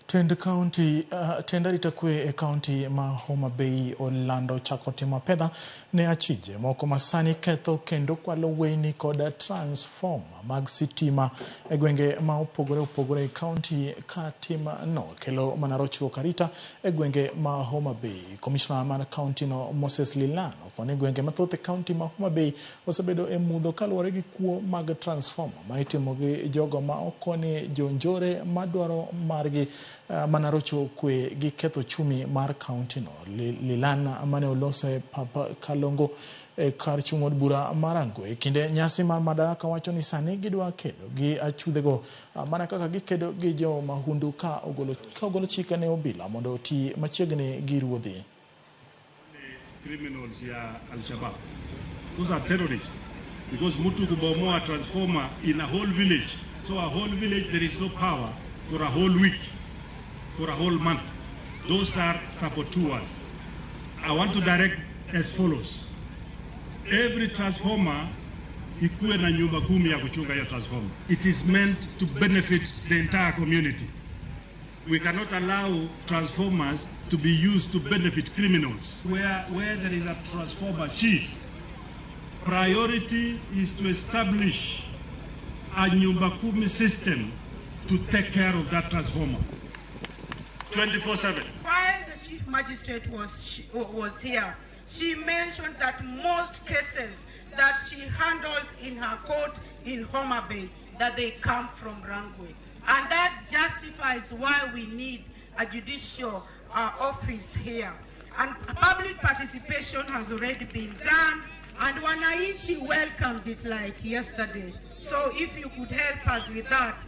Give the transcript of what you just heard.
Tend kaunti, tend arita kwe e kaunti ma Homa Bay olando chako timo apedha ne achije moko ma sani ketho kendo kwalo weyni kod transformer mag sitima e gwenge ma opogore opogore e kaunti ka tim no kelo mana rochruok arita e gwenge ma Homa Bay. Komishna mar kaunti no Moses Lilan okoni gwenge mathoth e kaunti ma Homa Bay osebedo e mudho kaluwore gi kuo mag transformer ma itimo gi jogo ma okoni jonjore madwaro margi mana rocho kwe gi ketho chumi mar kaunti no. Lilan mane oloso e pap Kalongo e kar chung' od bura mar Rangwe e kinde nyasi mar Madaraka wacho ni sani gidwa kedo gi achudhego mana kaka gikedo gi jo mahundu ka ogolo chik ne obila mondo oti machiegni gi ruodhi. Criminals ya Al-Shabaab. Those are terrorists. Because mtu kubomoa transformer in a whole village. So a whole village there is no power for a whole week, for a whole month. Those are saboteurs. I want to direct as follows. Every transformer ikuwe na nyumba kumi ya kuchunga hiyo transformer. It is meant to benefit the entire community. We cannot allow transformers to be used to benefit criminals. Where there is a transformer chief, priority is to establish a nyumba kumi system to take care of that transformer. 24/7. While the chief magistrate was here, she mentioned that most cases that she handles in her court in Homa Bay, that they come from Rangwe. And that justifies why we need a judicial office here. And public participation has already been done, and wananchi welcomed it like yesterday. So if you could help us with that.